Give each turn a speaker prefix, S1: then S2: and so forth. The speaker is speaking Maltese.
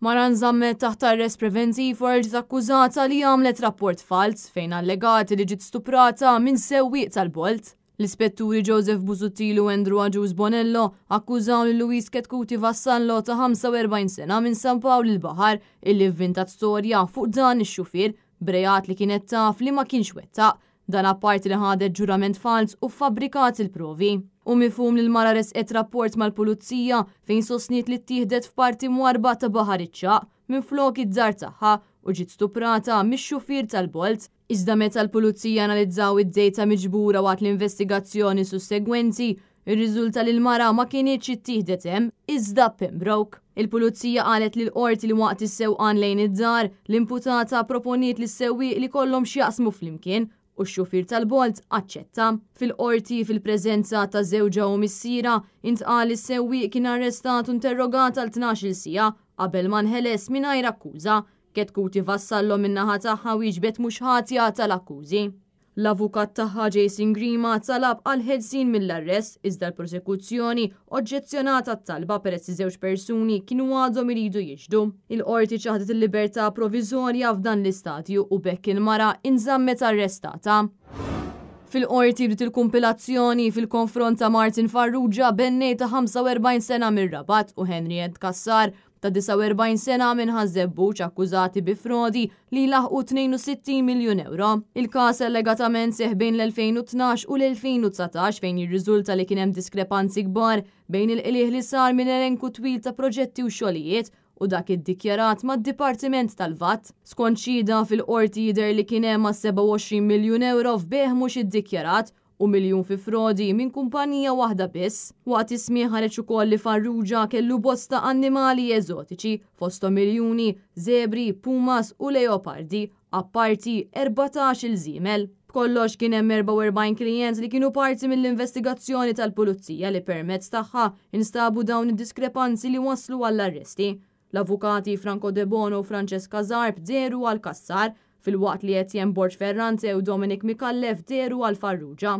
S1: Mara nżammet taħt arrest preventiv wara li ġiet akkużata li għamlet rapport falz fejn allegat li ġiet stuprata minn sewwieq tal-Bolt. L-Ispetturi Joseph Busuttil u Andrew Agius Bonello akkużaw lil Louise Chetcuti Vassallo ta' 45 sena minn San Pawl il-Baħar illi vvintat storja fuq dan ix-xufier b'reat li kienet taf li ma kienx wettaq. Dan apparti li ħadet ġurament falz u ffabbrikat il-provi. Hu mifhum li l-mara ressqet rapport mal-Pulizija fejn sostniet li ttieħdet f'parti mwarrba ta' Baħar iċ-Ċagħaq minflok id-dar tagħha u ġiet stuprata mix-xufier tal-Bolt. Iżda meta l-Pulizija analizzaw id-data miġbura waqt l-investigazzjoni sussegwenti, Irriżulta li l-mara ma kinitx ittieħdet hemm, iżda Pembroke. Il-Pulizija qalet lill-Qorti li waqt is-sewqan lejn id-dar, l-imputata pproponiet lis-sewwieq li kollhom x'jaqsmu flimkien u x-xufier tal-Bolt aċċetta. Fil-Qorti, fil-preżenza ta' żewġha u missierha, intqal li s-sewwieq kien arrestat u interrogat għal 12-il siegħa qabel ma nħeles mingħajr akkuża. Chetcuti Vassallo min-naħa tagħha wieġbet mhux ħatja tal-akkużi. L-avukat tagħha Jason Grima talab għall-ħelsien mill-arrest iżda l-prosekuzzjoni oġġezzjonat għat-talba peress li żewġ persuni kienu għadhom iridu jixhdu. Il-Qorti ċaħdet il-libertà proviżorja f'dan l-istadju u b'hekk il-mara inżammet arrestata. Fil-Qorti bdiet il-kumpilazzjoni fil-konfront ta' Martin Farrugia, bennej ta' 45 sena mir-Rabat u Henriette Cassar ta' 49 sena minn Ħaż-Żebbuġ akkużati bi frodi li jlaħħqu 62 miljun ewro. Il-każ allegatament seħħ bejn l-2012 u l-2019 fejn jirriżulta li kien hemm diskrepanzi kbar bejn il-qligħ li sar minn elenku twil ta' proġetti u xogħlijiet u dak iddikjarat mad-Dipartiment tal-VAT. Skont xhieda fil-Qorti jidher li kien hemm mas-27 miljun ewro f'bejgħ mhux iddikjarat u miljun fi frodi minn kumpanija waħda biss. Waqt is-smigħ ħareġ ukoll li Farrugia kellu bosta annimali eżotiċi, fosthom iljuni, żebri, pumas u leopardi, apparti 14-il żiemel. B'kollox kien hemm 44 klijent li kienu parti mill-investigazzjoni tal-Pulizija li permezz tagħha instabu dawn id-diskrepanzi li wasslu għall-arresti. L-avukati Franco Debono u Francesca Zarb dehru għal Cassar, filwaqt li Etienne Borg Ferrante u Dominic Micallef dehru għal Farrugia.